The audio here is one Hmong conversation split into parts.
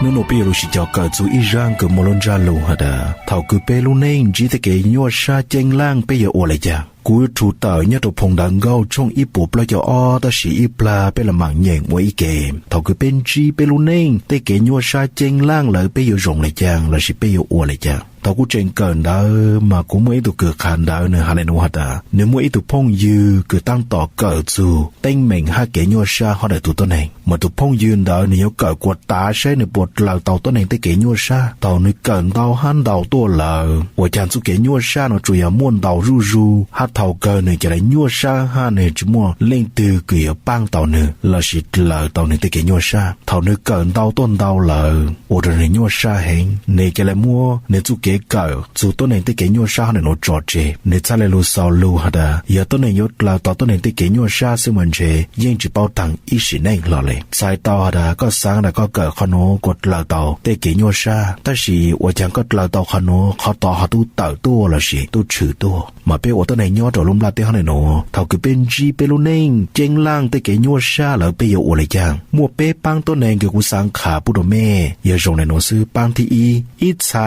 Hnub no peb yuav los sim cog kawm txug ib zaaj kws muaj lub ntsaj lug has tas thaum kws peb lub neej ntsib tej kev nyuaj sab ceeb laaj peb yuav ua le caag. Kuv rhu tawm nyob rua phoo Ntawv Nkauj tshooj ib puas plaub caug ob, tab sis ib plag peb los maam nyeem ua ib ke. Thaum kws peb ntsib peb lub neej tej kev nyuaj sab ceeb laaj lawm peb yuav zoo le caag lossis peb yuav ua le caag. Thaum kuv tseem kawm ntawv mas kuv muaj ib tug kws qha ntawv nws has le nuav has tas nws muaj ib tug phooj ywg kws taab tom kawm txug teeb meem hab kev nyuaj sab hov ntawm tug tuab neeg, mas tug phooj ywg ntawd nws yuav kawm kuas tav saib nws puas dlaws tau tuab neeg tej kev nyuaj sab. Thaum nws kawm ntau hab ntau tuaj lawm ua caag txuj kev nyuaj sab nuav tsuas yog muaj ntau zuj zug hab thaum kawg nws ca le nyuaj sab hab nws tsi muaj leej twg kws yuav paab tau nws lossis dlaws tau nws tej kev nyuaj sab. Thaum nws kawm ntau tuaj ntau lawm ua rua nws nyuaj sab heev, nws ca le muab nws txuj kev kawm txug tuab neeg tej kev nyuaj sab hov ntawm nuav tso tseg. Nws txhaj le lug xaus lug has tas yog tuab neeg yuav dlaws tau tuab neeg tej kev nyuaj sab xwb mas ntshe yeej tsi paub taag ib sim neej hlo le. Txhais tau has tas koj xaav tas koj kawm qhov nuav kuas dlaws tau tej kev nyuaj sab, tab sis ua caag koj dlaws tau qhov nuav qhov tod ho tub tawm tuaj lossis tub tshwm tuaj. Mas peb ua tuab neeg nyob rua lub nplaj teb hov ntawm nuav thaum kws peb ntsib peb lub neej ceeb laaj tej kev nyuaj sab lawm peb yuav ua le caag. Muaj peb paab tuab neeg kws kuv xaav qha pub rua mej yog zoo le nuav xwb. Paab thib ib, ib txha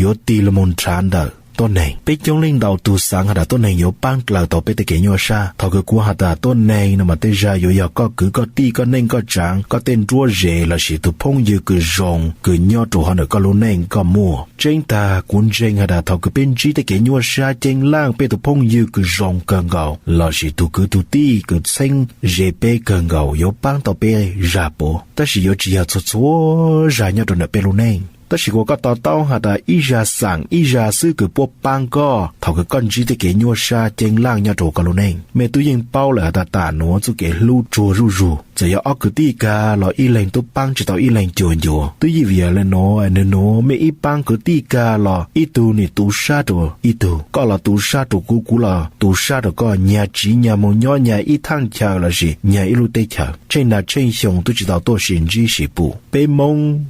yuav tig lug moog nrhav ntawm tuab neeg. Peb coob leej ntau tug xaav has tas tuab neeg yuav paab dlaws tau peb tej kev nyuaj sab. Thaum kws kuv has tas tuab neeg no mas tej zag yuav yog koj kwv koj tij koj neej koj tsaav koj tej nruab ze lossis tug phooj ywg kws zoo kws nyob rua hov ntawm koj lub neej koj muaj. Tseeb tag kuv ntseeg has tas thaum kws peb ntsib tej kev nyuaj sab ceeb laaj peb tug phooj ywg kws zoo kawg nkaus lossis tug kwv tug tij kws txheeb ze peb kawg nkaus yuav paab tau peb zag puav, tab sis yuav tsi yog txhua txhua zag nyob rua ntawm peb lub neej. Tab sis kuas koj to taub has tas ib zag xaam ib zag xwb kws puab paab koj thaum kws koj ntsib tej kev nyuaj sab ceeb laaj nyob rua koj lub neej. Mej tub yeej paub lawm has tas tam nuav txuj kev hlub tsuag zuj zug, txawm yog ob kwv tij kag los ib leeg tub paab tsi tau ib leeg cuag ncuav. Tub yeej vim le nuav, nwg nuav mej ib paab kwv tij kag los ib tug nim tu sab rua ib tug, koj los tu sab rua kuv, kuv los tu sab rua koj, nyag tsiv nyag moog nyob nyag ib thaaj chaw lossis nyag ib lub teb chaws, tsheej nag tsheej xyoo tub tsi tau tuaj sis ntsib sis pum. Peb Moob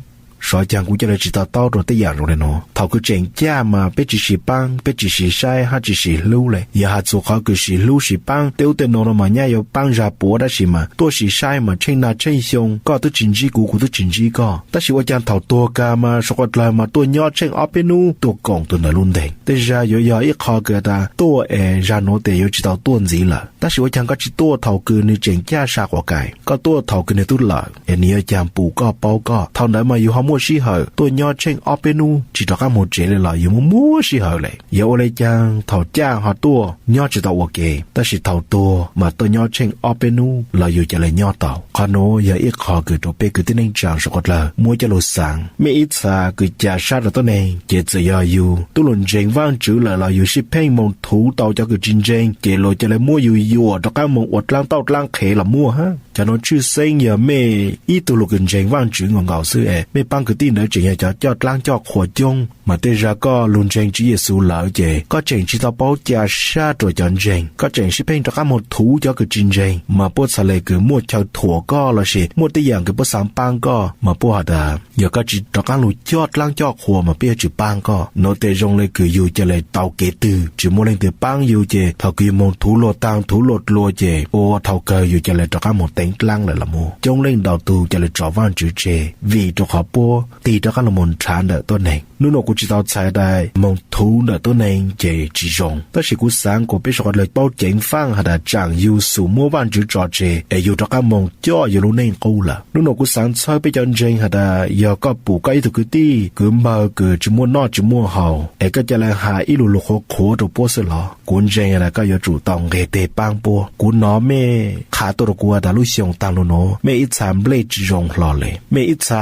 sov caag kuv ca le tsi to taub rua tej yaam zoo le nuav. Thaum kws tseem caj mas peb tsi sis paab peb tsi sis saib hab tsi sis hlub le. Yog has txug qhov kws sis hlub sis paab tej ub tej nuav no mas nyaj yuav paab zag puav, tab sis mas tuaj sis saib mas tsheej nag tsheej xyoo koj tub tsi ntsib kuv kuv tub tsi ntsib koj. Tab sis ua caag thaum tuag kag mas sau qhov dlawg mas tuaj nyob tsheej ob peb nub tuaj koom tug ntawd lub nteeg. Tej zag yuav yog ib qho kws tas tuaj es zag nuav tes yuav tsi tau tuaj ntxiv lawm, tab sis ua caag koj tsi tuaj thaum kws nwg tseem caj sa quav kais, koj tuaj thaum kws nwg tub lawm es nwg yuav caag pum koj paub koj. Thaum ntawd mas yug ho muaj sij hawm tuaj nyob tsheej ob peb nub tsi rov qaab moog tsev le los yug muaj muaj sij hawm le. Yog ua le caag thaum caj ho tuaj nyob tsi tau ua ke, tab sis thaum tuag mas tuaj nyob tsheej ob peb nub los yug ca le nyob tau. Qhov nuav yog ib qho kws rua peb kwv tij neej tsaa sau qhov dlawg muab coj lug xaav. Mej ib txha kws ca sab rua tuab neeg ces txawm yog yug tub lug ntseeg Vaajtswv lawm los yug sib pheej moog thuv tau cov kws tsi ntseeg ces luas ca le muab yug yuam rov qaab moog ua dlaab tauj dlaab qhev los muaj hab. Cov nuav tshwj xeeb yog mej ib tug lug kws ntseeg Vaajtswv nkaus nkaus xwb es mej paab kwv tij ntawd tseem yog cov coj dlaab coj qhua coob, mas tej zag koj lug ntseeg Tswv Yexus lawm ces koj tseem tsi tau paub ca sab rua cov ntseeg, koj tseem sib pheej rov qaab moog thuv cov kws tsi ntseeg, mas puab txhad le kws muaj chaw thuam koj lossis muaj tej yaam kws puab xaav paab koj, mas puab has tas yog koj tsi rov qaab lug coj dlaab coj qhua mas peb yuav tsi paab koj. Nuav tes zoo le kws yug ca le tau kev twg tsi muaj leej twg paab yug ces thaum kws yug moog thuv luag taag thuv luag dlua ces ua thaum kawg yug ca le rov qaab moog teev dlaab lawm los muaj. Coob leej ntau tug ca le tso Vaajtswv tseg vim rua qhov puab tig rov qaab lug moog nrhav ntawm tuab neeg. Nub nuav kuv tsi tau txhais tas moog thuv ntawm tuab neeg ces tsi zoo, tab sis kuv xaav kuas peb sau qhov dlawg paub ceev faaj has tas tsaam yug xum muab Vaajtswv tso tseg es yug rov qaab moog coj yug lub neej qub lawm. Nub nuav kuv xaav txhawb peb cov ntseeg has tas yog koj pum koj ib tug kwv tij kwv npawg kws tsi muaj noj tsi muaj haus es koj ca le has ib lu lug qhuav qhuav rua puab xwb los, kuv ntseeg has tas koj yuav tsum tau nqeg teg paab puab. Kuv nov mej qha tuaj rua kuv has tas lub xyoo taag lug nuav mej ib txha nplej tsi zoo hlo le, mej ib txha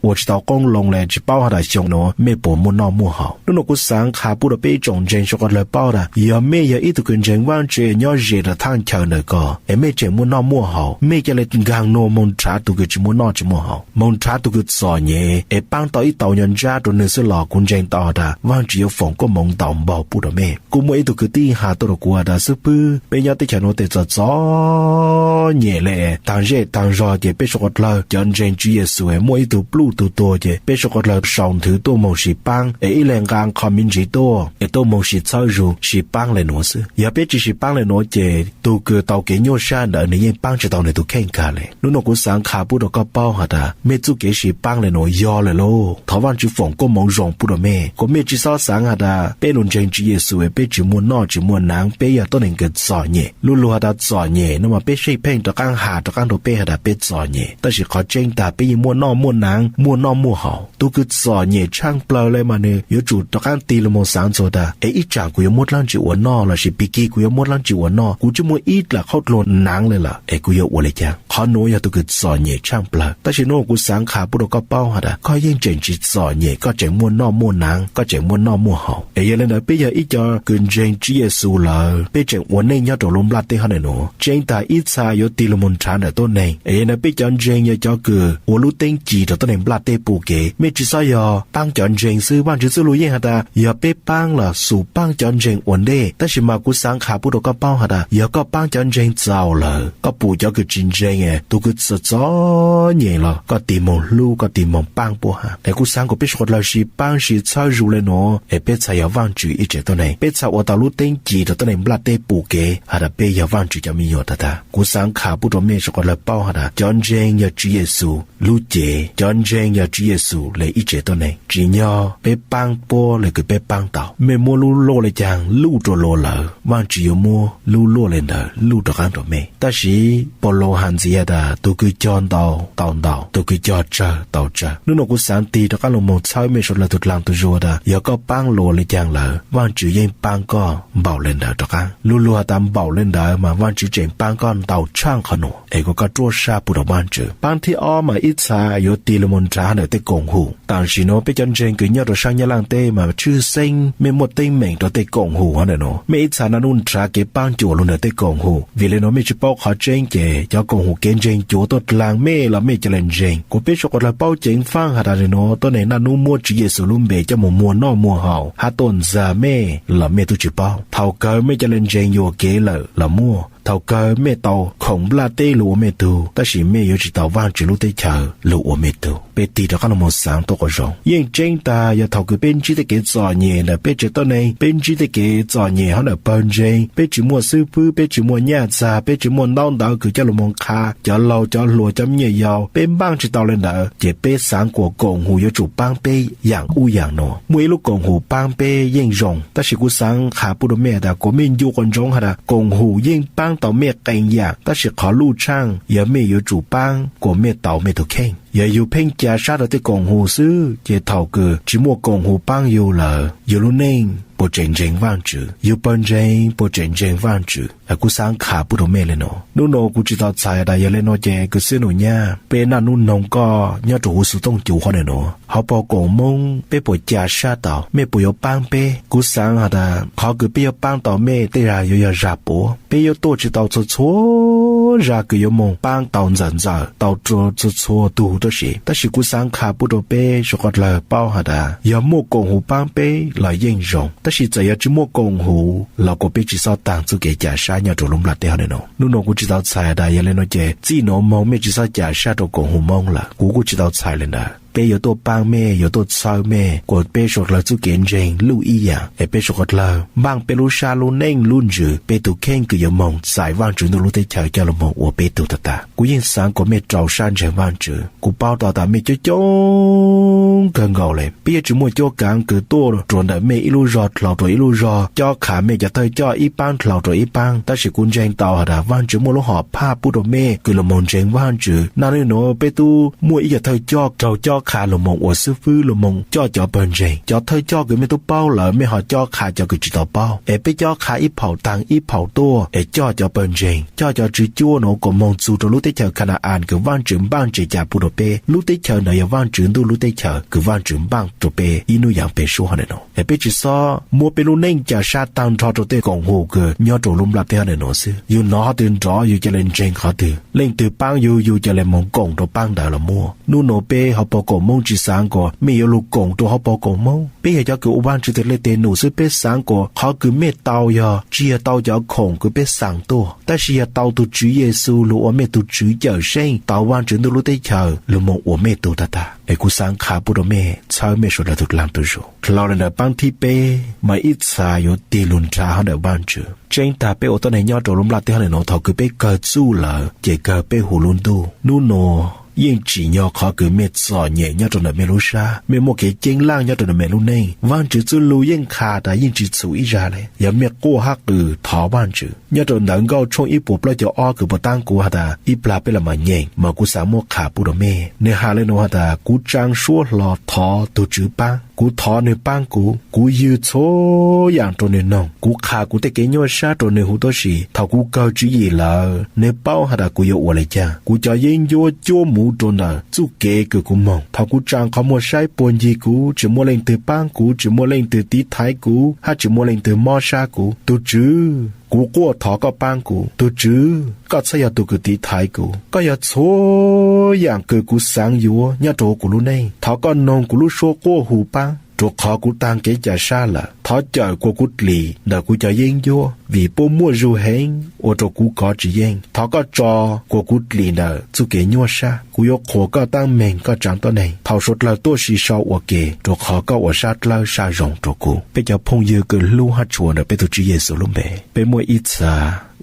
ua tsi tau qoob loo le, tsi paub has tas xyoo nuav mej puas muaj noj muaj haus. Nub nuav kuv xaav qha pub rua peb ib tsoom ntseeg sau qhov dlawg paub tas yog mej yog ib tug kws ntseeg Vaajtswv nyob ze rua thaaj chaw ntawm koj es mej tseem muaj noj muaj haus, mej ca le nkaag nuav moog nrhav tug kws tsi muaj noj tsi muaj haus, moog nrhav tug kws txom nyem es paab tau ib tauv nyuas ntsab rua nwg xwb los kuv ntseeg tau has tas Vaajtswv yuav foom koob moov ntau npaug pub rua mej. Kuj muaj ib tug kwv tij has tuaj rua kuv has tas xib fwb, peb nyob teb chaws nuav tes txom txom nyem le, taag zej taag zog ces peb suav dlawg cov ntseeg Tswv Yexus es muaj ib tug pluj tug tuag ces peb suav dlawg sau nthwv tuaj moog sis paab es ib leeg nqaa qho me ntsis tuaj es tuaj moog sis txhawb zug sis paab le nuav xwb. Yog peb tsi sis paab le nuav ces tug kws tau kev nyuaj sab ntawd nwg yeej paab tsi tau nwg tug kheej kag le. Nub nua kuv xaav qha pub rua koj paub has tas mej txuj kev sis paab le nuav yog lawm lauj. Thov Vaajtswv foom koob moov zoo pub rua mej kuas mej tsi xob xaav has tas peb lug ntseeg Tswv Yexus peb tsi muaj noj tsi muaj naav, peb yog tuab neeg kws txom nyem. Lu lug has tas txom nyem nua mas peb sij pheej rov qaab has rov qaab rua peb has tas peb txom nyem, tab sis qhov tseeb tag peb yeej muaj noj muaj naav, muaj noj muaj haus. Tug kws txom nyem tshaaj plawg le mas nwg yuav tsum rov qaab tig lug moog xaav txug tas es ib tsaam kuv yuav muab dlaab tsi ua noj lossis pig kig kuv yuav muab dlaab tsi ua noj, kuv tsi muaj ib dlaim qhaub dluag naav le lawm es kuv yuav ua le caag. Qhov nuav yog tug kws txom nyem tshaaj plawg. Tab sis nub nua kuv xaav qha pub rua koj paub has tas koj yeej tseem tsi txom nyem, koj tseem muaj noj muaj naav, koj tseem muaj noj muaj haus. Es yog le ntawd peb yog ib co kws ntseeg Tswv Yexus lawm peb tseem ua neej nyob rua lub nplaj teb hov nuav, tseeb tag ib txha yuav tig lug moog nrhav ntawm tuab neeg. Es yog le ntawd peb cov ntseeg yog cov kws ua lub teeb ci rua tuab neeg nplaj teb pum kev. Mej tsi xob yog paab cov ntseeg xwb, Vaajtswv txuj lug yeej has tas yog peb paab los xum paab cov ntseeg ua ntej. Tab sis mas kuv xaav qha pub rua koj paub has tas yog koj paab cov ntseeg txaus lawm, koj pum cov kws tsi ntseeg es tug kws txom txom nyem los koj tig moog hlub, koj tig moog paab puab hab. Es kuv xaav kuas peb suav dlawg sis paab sis txhawb zug le nuav es peb txhad yog Vaajtswv ib tsev tuab neeg, peb txhad ua tau lub teeb ci rua tuab neeg nplaj teb pum kev has tas peb yog Vaajtswv cov me nyuam tag tag. Kuv xaav qha pub rua mej suav dlawg paub has tas cov ntseeg yog Tswv Yexus lub cev, cov ntseeg yog Tswv Yexus le ib tsev tuab neeg. Tsim nyog peb paab puab le kws peb paab tau. Mej muab lub luaj le caag luj rua luas lawm, Vaajtswv yuav muab lub luaj le ntawd luj rov qaab rua mej. Tab sis Paulus has ntxiv has tas tug kws cog ntau tau ntau, tug kws cog tsawg tau tsawg. Nub nua kuv xaav tig rov qaab lug moog txhawb mej suav dlawg tug dlaag tug zug tas yog koj paab luas le caag lawm, Vaajtswv yeej paab koj npaum le ntawd rov qaab. Lu lug has tas npaum le ntawd mas Vaajtswv tseem paab koj ntau tshaaj qhov nuav es kuas koj ruaj sab pub rua Vaajtswv. Paab thib ob mas ib txha yuav tig lug moog nrhav ntawm tej koom hum. Tam sim nuav peb cov ntseeg kws nyob rua saab Nyab Laaj teb mas tshwj xeeb mej muaj teeb meem rua tej koom hum hov nuav, mej ib txha naj nub nrhav kev paab cuam lug ntawm tej koom hum. Vim le nuav mej tsi paub qhov tseeb ces cov koom hum kev ntseeg cuav tuaj dlaag mej los mej ca le ntseeg. Kuas peb suav dlawg paub ceev faaj has tas le nuav tuab neeg naj nub muab Tswv Yexus lub npe coj moog muag noj muag haus hab tuaj ntxag mej los mej tub tsi paub. Thaus kawg mej ca le ntseeg yuam kev lawm los muaj, thaus kawg mej tau khoom nplaj teb lug ua mej tug, tab sis mej yuav tsi tau Vaajtswv lub teb chaws lug ua mej tug. Peb tig rov qaab lug moog xaav tuab quas zoo. Yeej tseeb tag yog thaus kws peb ntsib tej kev txom nyem ntawm peb tsev tuab neeg, peb ntsib tej kev txom nyem hov ntawm pawg ntseeg, peb tsi muaj xwb fwb, peb tsi muaj nyaj txag, peb tsi muaj ntaub ntawv kws coj lug moog qha cov laug cov hluas cov me nyuam yaus, peb npaaj tsi tau le ntawd ces peb xaav kuas koom hum yuav tsum paab peb yaam ub yaam nuav. Muaj ib lub koom hum paab peb yeej zoo, tab sis kuv xaav qha pub rua mej tas kuas mej ncu quas ntsoov has tas koom hum yeej paab tau mej qee yaam, tab sis qhov luj tshaaj yog mej yuav tsum paab kuas mej tau mej tug kheej. Yog yug pheej ca sab rua tej koom hum xwb ces thaus kws tsi muaj koom hum paab yug lawm, yug lub neej puas tseem ntseeg Vaajtswv? Yug pawg ntseeg puas tseem ntseeg Vaajtswv? Kuv xaav qha pub rua mej le nuav. Nub nua kuv tsi tau txhais tas yog le nuav ces kws xwb num nyab, peb naj nub noog koj nyob rua huv xov tooj cuv hov nuav, hauv paug koom Moob peb puas ca sab tau, mej puas yuav paab peb? Kuv xaav has tas qhov kws peb yuav paab tau mej tej zag yuav yog zag puav. Peb yuav tuaj tsi tau txhua txhua zag kws yuav moog paab tau ntxawm ntxawm tau rua txhua txhua tug tuab si, tab sis kuv xaav qha pub rua peb suav dlawg paub has tas yog muaj koom hum paab peb los yeej zoo, tab sis txawm yog tsi muaj koom hum los kuas peb tsi xob taag txuj kev ca sab nyob rua lub nplaj teb hov nuav. Nub nua kuv tsi tau txhais tas yog le nuav ces txij nuav moog mej tsi xob ca sab rua koom hum Moob lawm, kuv kuj tsi tau txhais le ntawd. Peb yuav tuaj paab mej, yuav tuaj txhawb mej kuas peb suav dlawg txuj kev ntseeg luj ib yaam es peb suav dlawg npaaj peb lub sab lub neej lub ntsws, peb tug kheej kws yuav moog txais Vaajtswv ntuj lub teb chaws coj lug moog ua peb tug tag tag. Kuv yeej xaav kuas mej rau sab ntseeg Vaajtswv. Kuv paub tau tas mej coob coob kawg nkaus le, peb yuav tsi muaj cuab kaav kws tuaj rua ntawm mej ib lub zog dlhau rua ib lub zog cob qha mej cov thawj coj ib paab dlhau rua ib paab, tab sis kuv ntseeg tau has tas Vaajtswv muaj lub hom phaj pub rua mej kws lug moog ntseeg Vaajtswv. Naj nub nuav peb tub muaj ib co thawj coj raug cob qha lug moog ua xwb fwb lug moog coj cov pawg ntseeg. Cov thawj coj kws mej tub paub lawm mej ho cob qha cov kws tsi tau paub, es peb cob qha ib phaum taag ib phaum tuaj es coj cov pawg ntseeg, coj cov tswv cuab nuav kuas moog txug rua lub teb chaws Khana-an kws Vaajtswv npaaj tse ca pub rua peb. Lub teb chaws ntawd yog Vaajtswv ntuj lub teb chaws kws Vaajtswv npaaj rua peb ib nub yaam peg suab hov nuav. Es peb tsi xob muab peb lub neej ca sab taag nrho rua tej koom hum kws nyob rua lub nplaj teb hov nuav xwb. Yug nov qhov twg nrov yug ca le ntseeg qhov twg, leej twg paab yug yug ca le moog koom rua paab ntawd los muaj. Nub nuav peb hauv paug kaum moos, tsis xaav kuas mej yuav lug koom rua hauv paus kaum moos. Peb yog cov kws ua Vaajtswv txhua leej teg num xwb, peb xaav kuas qhov kws mej tau yog tsis yog tau cov khoom kws peb xaav tuaj, tab sis yog tau tug Tswv Yexus lug ua mej tug Tswv Cawmseej, tau Vaajtswv Ntuj lub teb chaws lug moog ua mej tug tag tag. Es kuv xaav qha pub rua mej txhawb mej suav dlawg tug dlaag tug zug. Dlhau le ntawd, paab thib peb mas ib txha yuav tig lug nrhav hov ntawm Vaajtswv. Tseeb tag peb ua tuab neeg nyob rua lub nplaj teb hov ntawm nuav, thaus kws peb kawg txuj lawm ces kawg peb hu lub ntuj. Nub nuav yeej tsim nyog qhov kws mej txom nyem nyob rua ntawm mej lub sab, mej muaj kev ceeb laaj nyob rua ntawm mej lub neej, Vaajtswv txuj lug yeej qha tas yeej tsis txhum ib zag le. Yog mej quaj hab qw thov Vaajtswv, nyob rua Ntawv Nkauj tshooj ib puas plaub caug ob kws puas taab kuv has tas ib plag peb los mas nyeem, mas kuv xaav muab qha pub rua mej. Nwg has le nuav has tas, kuv tsaa suab hlo thov tug Tswv paab, kuv thov nwg paab kuv, kuv ywg txhua yaam rua nwg noog, kuv qha kuv tej kev nyuaj sab rua nwg huv tuab si. Thaus kuv kawg tswv yim lawm, nwg paub has tas kuv yuav ua le caag. Kuv cov yeeb ncuab cuab muv rua ntawm txuj kev kws kuv moog. Thaus kuv tsaa qhov muag saib puag ncig kuv, tsis muaj leej twg paab kuv, tsis muaj leej twg tiv thaiv kuv, hab tsis muaj leej twg mob sab kuv. Tug Tswv, kuv quaj thov koj paab kuv. Tug Tswv, koj txhob yog tug kws tiv thaiv kuv, koj yog txhua yaam kws kuv xaav yuav nyob rua huv kuv lub neej. Thov koj noog kuv lub suab quaj hu paab, rua qhov kuv taag kev ca sab lawm. Thov cawm kuas kuv dlim ntawm kuv cov yeeb ncuab, vim puab muaj zug heev ua rua kuv kov tsis yeej. Thov koj tso kuas kuv dlim ntawm txuj kev nyuaj sab. Kuv yuav qhuas koj taab meeg koj tsaa tuab neeg. Thaus suav dlawg tuaj si sau ua ke, rua qhov koj ua sab dlawb sab zoo rua kuv. Peb cov phooj ywg kws hlub hab tshua ntawm peb tug Tswv Yexus lub npe, peb muaj ib txha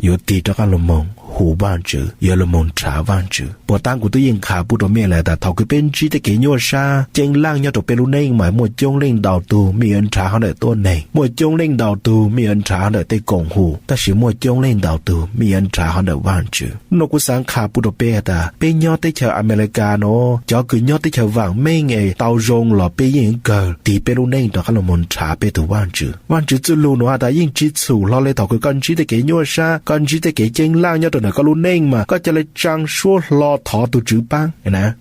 yuav tig rov qaab lug moog hu Vaajtswv, yuav lug moog nrhav Vaajtswv. Puas taab kuv twb yeej qha pub rua mej lawm tas thaus kws peb ntsib tej kev nyuaj sab ceeb laaj nyob rua peb lub neej mas muaj coob leej ntau tug mej yuav nrhav hov ntawm tuab neeg, muaj coob leej ntau tug mej yuav nrhav hov ntawm tej koom hum, tab sis muaj coob leej ntau tug mej yuav nrhav hov ntawm Vaajtswv. Nub nuav kuv xaav qha pub rua peb tas peb nyob teb chaws Amelikas nuav, cov kws nyob teb chaws vaam meej es tau zoo los peb yeej kawg tig peb lub neej rov qaab lug moog nrhav peb tug Vaajtswv. Vaajtswv txuj lug nuav has tas yeej tsis txhum hlo le thaus kws koj ntsib tej kev nyuaj sab, koj ntsib tej kev ceeb laaj nyob rua ntawm koj lub neej mas koj ca le tsaa suab hlo thov tug Tswv paab.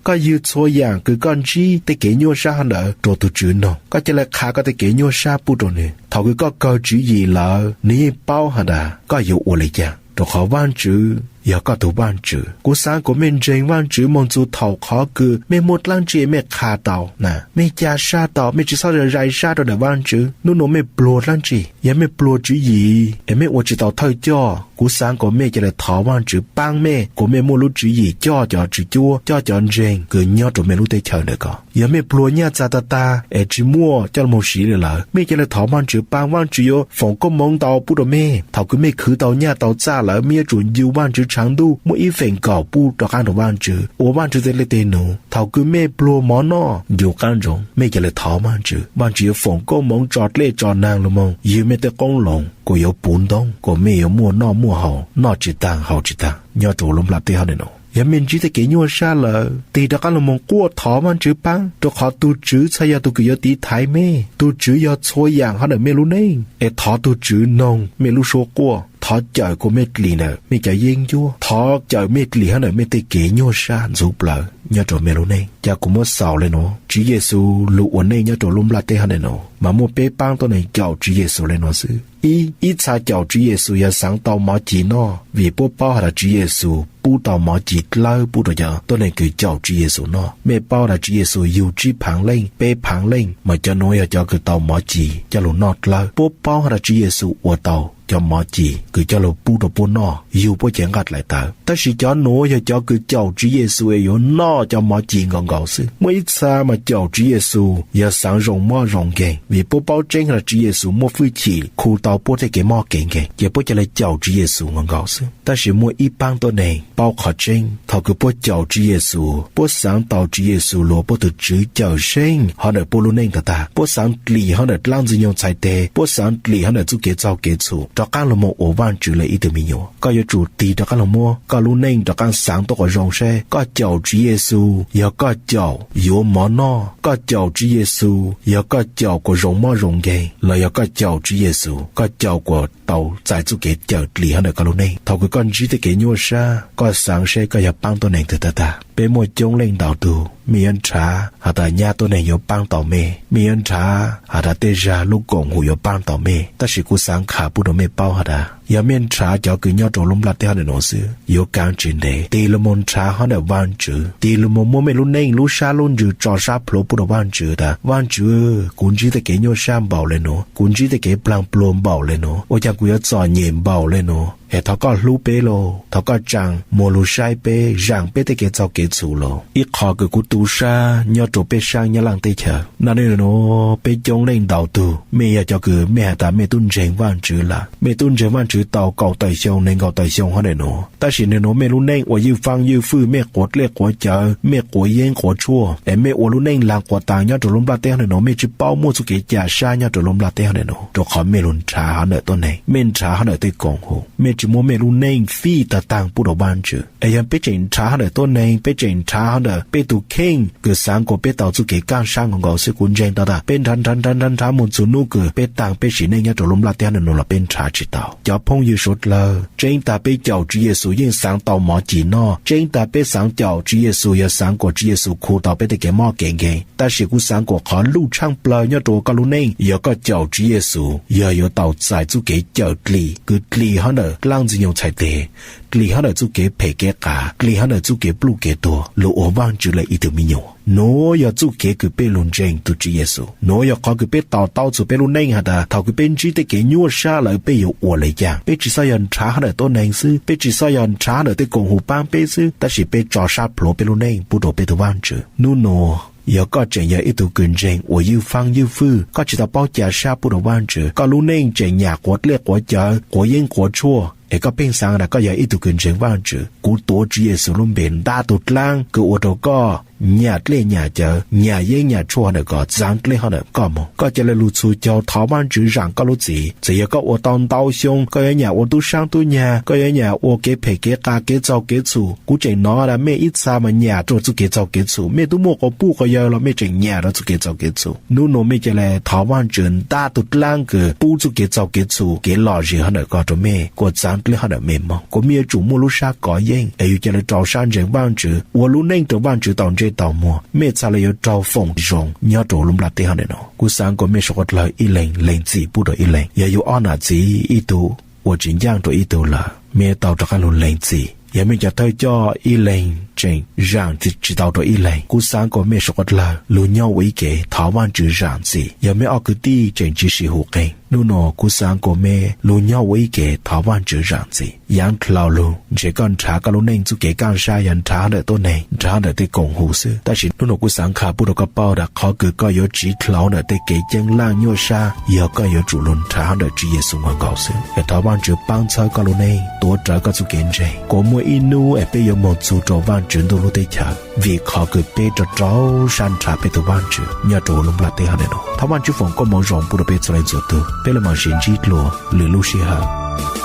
Koj ywg txhua yaam kws koj ntsib tej kev nyuaj sab hov ntawd rua tug Tswv noog, koj ca le qha koj tej kev nyuaj sab pub rua nwg. Thaus kws koj kawg tswv yim lawm, nwg yeej paub has tas koj yuav ua le caag, rua qhov Vaajtswv yog koj tug Vaajtswv. Kuv xaav kuas mej ntseeg Vaajtswv moog txug thaus qhov kws mej muaj dlaab tsi mej qha tau na, mej ca sab tau, mej tsis txhob zais sab rua ntawm Vaajtswv. Nub nuav mej pluag dlaab tsi? Yog mej pluag tswv yim es mej ua tsis tau thawj coj, kuv xaav kuas mej ca le thov Vaajtswv paab mej kuas mej muaj lub tswv yim coj cov tswv cuab, coj cov ntseeg kws nyob rua mej lub teb chaws ntawm ko. Yog mej pluag nyaj txag tag tag es tsis muaj coj lug moog siv le lawm, mej ca le thov Vaajtswv paab, Vaajtswv yuav foom koob moov ntau pub rua mej. Thaus kws mej khwv tau nyaj tau txag lawm, mej yuav tsum ncu Vaajtswv tshav ntuj muaj ib feem kaum pub rov qaab rua Vaajtswv, ua Vaajtswv txhua leej teg num. Thaus kws mej pluag mov noj ncu qaab ntsoov, mej ca le thov Vaajtswv, Vaajtswv yuav foom koob moov tso dlej tso naag lug moog ywg mej tej qoob loo kuas yuav puv ntoob, kuas mej yuav muaj noj muaj haus, noj tsis taag haus tsis taag nyob rua lub nplaj teb hov ntawm nuav. Yog mej ntsib tej kev nyuaj sab lawm, tig rov qaab lug moog quaj thov Vaajtswv paab, rua qhov tug Tswv txhad yog tug kws yuav tiv thaiv mej. Tug Tswv yog txhua yaam hov ntawm mej lub neej, es thov tug Tswv noog mej lub suab quaj, thov cawm kuas mej dlim ntawm mej cov yeeb ncuab, thov cawm mej dlim hov ntawm mej tej kev nyuaj sab ntxhuv plawv nyob rua mej lub neej. Ca kuv muab xaus le nuav, Tswv Yexus lug ua neej nyob rua lub nplaj teb hov ntawm nuav mas muaj peb paab tuab neeg caum Tswv Yexus le nuav xwb. Ib, ib txha caum Tswv Yexus yog xaav tau mov ci noj, vim puab paub has tas Tswv Yexus pub tau mov ci dlawb pub rua cov tuab neeg kws caum Tswv Yexus noj. Mej paub tas Tswv Yexus yug tsib phaav leej, peb phaav leej, mas cov nuav yog cov kws tau mov ci coj lug noj dlawb. Puab paub has tas Tswv Yexus ua tau cov mov ci kws coj lug pub rua puab noj yug puab cev nqaj dlaim tawv. Tab sis cov nuav yog cov kws caum Tswv Yexus es yuav noj cov mov ci nkaus nkaus xwb. Muaj ib txha mas caum Tswv Yexus yog xaav zoo mob zoo nkeeg, vim puab paub tseeb has tas Tswv Yexus muaj fwj chim khu tau puab tej kev mob kev nkeeg, ces puab ca le caum Tswv Yexus nkaus nkaus xwb. Tab sis muaj ib paab tuab neeg paub qhov tseeb, thaus kws puab caum Tswv Yexus, puab xaav tau Tswv Yexus lug puab tug Tswv Cawmseej hov ntawm puab lub neej tag tag, puab xaav dlim hov ntawm dlaab Ntxwg Nyoog txhais teg, puab xaav dlim hov ntawm txuj kev txaug kev txhum, rov qaab lug moog ua Vaajtswv le ib tug me nyuam. Koj yuav tsum tig rov qaab lug muab koj lub neej rov qaab xaav tuab quas zoo seb koj caum Tswv Yexus yog koj caum yuav mov noj, koj caum Tswv Yexus yog koj caum kuas zoo mob zoo nkeeg, los yog koj caum Tswv Yexus koj caum kuas tau txais txuj kev cawm dlim hov ntawm koj lub neej. Thaus kws koj ntsib tej kev nyuaj sab, koj xaav seb koj yog paab tuab neeg twg tag tag. Peb muaj coob leej ntau tug, mej yuav nrhav has tas nyab tuab neeg yuav paab tau mej, mej yuav nrhav has tas tej zag lub koom haum yuav paab tau mej, tab sis kuv xaav qha pub rua mej paub has tas Yog mej nrhav cov kws nyob rau lub nplaj teb hov ntawm nuav xwb, yuav kaav tsis ntev. Tig lug moog nrhav hov ntawm Vaajtswv, tig lug moog muab mej lub neej lub sab lub ntsws tso sab plhuav pub rau Vaajtswv tas, Vaajtswv, kuv ntsib tej kev nyuaj sab npaum le nuav, kuv ntsib tej kev plaag pluag npaum le nuav, ua caag kuv yuav txom nyem npaum le nuav, es thov koj hlub peb lauj, thov koj tsaa muag lug saib peb, zaam peb tej kev txaug kev txhum lauj. Ib qho kws kuv tu sab nyob rau peb saab Nyab Laaj teb chaws, naj nub nuav peb coob leej ntau tug, mej yog cov kws mej has tas mej tub ntseeg Vaajtswv lawm, mej tub ntseeg Vaajtswv tau kaum tawm xyoo nees nkaum tawm xyoo hov ntawm nuav, tab sis nub nuav mej lub neej ua ywj faab ywj fwj, mej quav dlej quav cawv, mej quav yeeb quav tshuaj, es mej ua lub neej laag quav taag nyob rau lub nplaj teb hov ntawm nuav, mej tsi paub muaj txuj kev ca sab nyob rau lub nplaj teb hov ntawm nuav, rau qhov mej lug nrhav hov ntawm tuab neeg, mej nrhav hov ntawm tej koom haum, mej tsi muab mej lub neej fij taag taag pub rau Vaajtswv. Es yog peb tseem nrhav hov ntawm tuab neeg, peb tseem nrhav hov ntawm peb tug kheej kws xaav kuas peb tau txuj kev kaaj sab nkaus nkaus xwb, kuv ntseeg tau tas peb nrhav nrhav nrhav nrhav nrhav moog txug nub kws peb taag peb sim neej nyob rau lub nplaj teb hov ntawm nuav los peb nrhav tsi tau. Cov phooj ywg suav dlawg, tseeb tas peb caum Tswv Yexus yeej xaav tau mov cim noj, tseeb tas peb xaav caum Tswv Yexus yog xaav kuas Tswv Yexus khu tau peb tej kev mob kev nkeeg, tab sis kuv xaav kuas qhov luj tshaaj plawg nyob rau koj lub neej yog koj caum Tswv Yexus yog yuav tau txais txuj kev cawm dlim, kws dlim hov ntawm dlaab ntxwg nyoog txhais tes, dlim hov ntawm txuj kev phem kev qas, dlim hov ntawm txuj kev pluj kev tuag lug ua Vaajtswv le ib tug me nyuam. Nuav yog txuj kev kws peb lug ntseeg tug Tswv Yexus. Nuav yog qhov kws peb to taub txug peb lub neej has tas thaum kws peb ntsib tej kev nyuaj sab lawm peb yuav ua le caag. Peb tsis txhob yog nrhav hov ntawm tuab neeg xwb, peb tsis txhob yog nrhav hov ntawm tej koom haum paab peb xwb, tab sis peb tso sab plhuav peb lub neej pub rau peb tug Vaajtswv. Nub nuav yog koj tseem yog ib tug kws ntseeg uas ywj faab ywj fwj, koj tsis tau paub ca sab pub rau Vaajtswv, koj lub neej tseem nyam quav dlej quav cawv, quav yeeb quav tshuaj, es koj pheej xaav tas koj yog ib tug kws ntseeg Vaajtswv, kuv tuav Tswv Yexus lub npe ntab tug dlaab kws ua rau koj nyam dlej nyam cawv, nyam yeeb nyam tshuaj hov ntawm ko, txaav dleb hov ntawm koj moog. Koj ca le lug txhus caug thov Vaajtswv zaam koj lub txim. Txawm yog koj ua tau ntau xyoo, koj yuav nyam ua tub saab tub nyag, koj yuav nyam ua kev phem kev qas kev txaug kev txhum. Kuv tseem nov tas mej ib txha mas nyam rau txuj kev txaug kev txhum, mej tub muaj quas puj quas yaws los mej tseem nyam rau txuj kev txaug kev txhum. Nub nuav mej ca le thov Vaajtswv ntab tug dlaab kws pub txuj kev txaug kev txhum kev lom zem hov ntawm ko rau mej, kuas txaav dleb hov ntawm mej moog, kuas mej yuav tsum muaj lub sab kov yeej, es yus ca le rau sab ntseeg Vaajtswv, ua lub neej rau Vaajtswv tau ntsej tau muag, mej txhad le yuav raug foom zoo nyob rau lub nplaj teb hov ntawm nuav. Kuv xaav kuas mej suav dlawg ib leeg lees txim pub rau ib leeg. Yog yus ob nam txiv ib tug ua tsis ncaaj rau ib tug lawm, mej yuav tau rov qab lug lees txim. Yog mej cov thawj coj ib leeg tseem zaam tsis tau rau ib leeg, kuv xaav kuas mej suav dlawg lug nyob ua ib ke thov Vaajtswv zaam txim. Yog mej ob kwv tij tseem tsis sim hum qeeg, nub nuav kuv xaav kuas mej lug nyob ua ib ke thov Vaajtswv zaam txim. Yaav dlhau lug, ntshe koj nrhav koj lub neej txuj kev kaaj sab yog nrhav hov ntawm tuab neeg, nrhav hov ntawm tej koom haum xwb, tab sis nub nuav kuv xaav qha pub rau koj paub tas qhov kws koj yuav tsiv dlhau ntawm tej kev ceeb laaj nyuaj sab yog koj yuav tsum lug nrhav hov ntawm Tswv Yexus nkaus nkaus xwb. Es thov Vaajtswv paab txhawb koj lub neej, tuav rawv koj txuj kev ntseeg, kuas muaj ib nub es peb yuav moog txug rau Vaajtswv ntuj lub teb chaws, vim qhov kws peb rau rau sab nrhav peb tug Vaajtswv nyob rau lub nplaj teb hov ntawm nuav. Thov Vaajtswv foom koob moov zoo pub rau peb txhua leej txhua tug, peb le maam sib ntsib dlua lwm lub sij hawm.